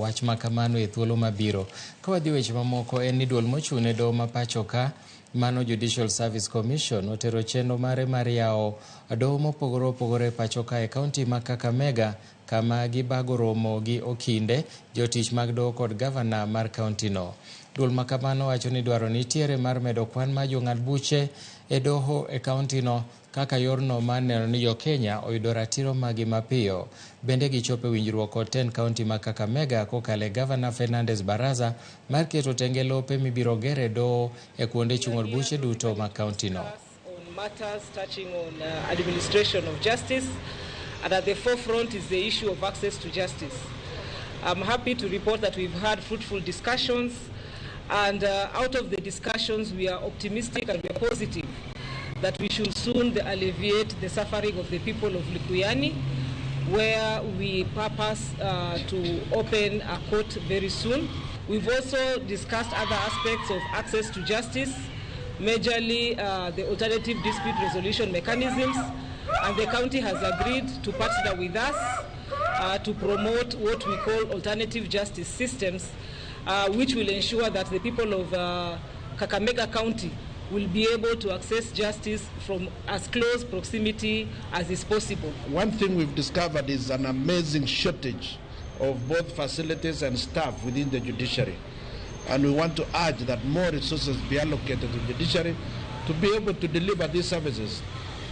wach ma kamano e thuolo mabiro. Ka wadhi weche mamoko en ni duol mochung' ne doho ma pacho ka mano Judicial Service Commission otero chenro mare mar yawo doho mopogore opogore e pacho ka e kaunti ma Kakamega kama gibago romo gi okinde, jotich mag doho kod gavana mar kaunti no. Duol ma kamano wacho ni dwaro nitiere mar medo kwan mar jong'ad buche e doho e kaunti no kaka yorno mar neno ni jo-Kenya oyudo ratiro magi mapiyo. Bende gichopo e winjruok kod tend kaunti ma Kakamega kokalo e gavana Fernandes Baraza mar keto tenge lope mibiro gere doho e kuonde chung' od buche duto ma kaunti no. On matters touching on administration of justice, and at the forefront is the issue of access to justice. I'm happy to report that we've had fruitful discussions, and out of the discussions we are optimistic and we are positive that we should soon alleviate the suffering of the people of Likuyani, where we purpose to open a court very soon. We've also discussed other aspects of access to justice, majorly the alternative dispute resolution mechanisms, and the county has agreed to partner with us to promote what we call alternative justice systems, which will ensure that the people of Kakamega County will be able to access justice from as close proximity as is possible. One thing we've discovered is an amazing shortage of both facilities and staff within the judiciary. And we want to urge that more resources be allocated to the judiciary to be able to deliver these services.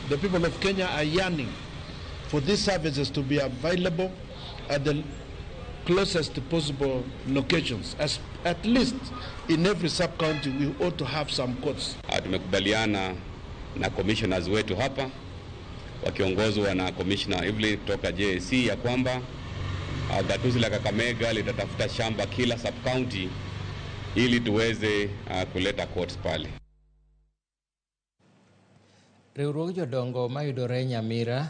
The people of Kenya are yearning for these services to be available at the closest possible locations. As at least in every sub-county we ought to have some courts. Tumekubaliana na commissioners wetu hapa wakiongozwa na Commissioner Evelyn kutoka JSC ya kwamba gatuzi la Kakamega litatafuta shamba kila sub-county ili tuweze kuleta courts pale. Riwruog jodongo mayudore Nyamira.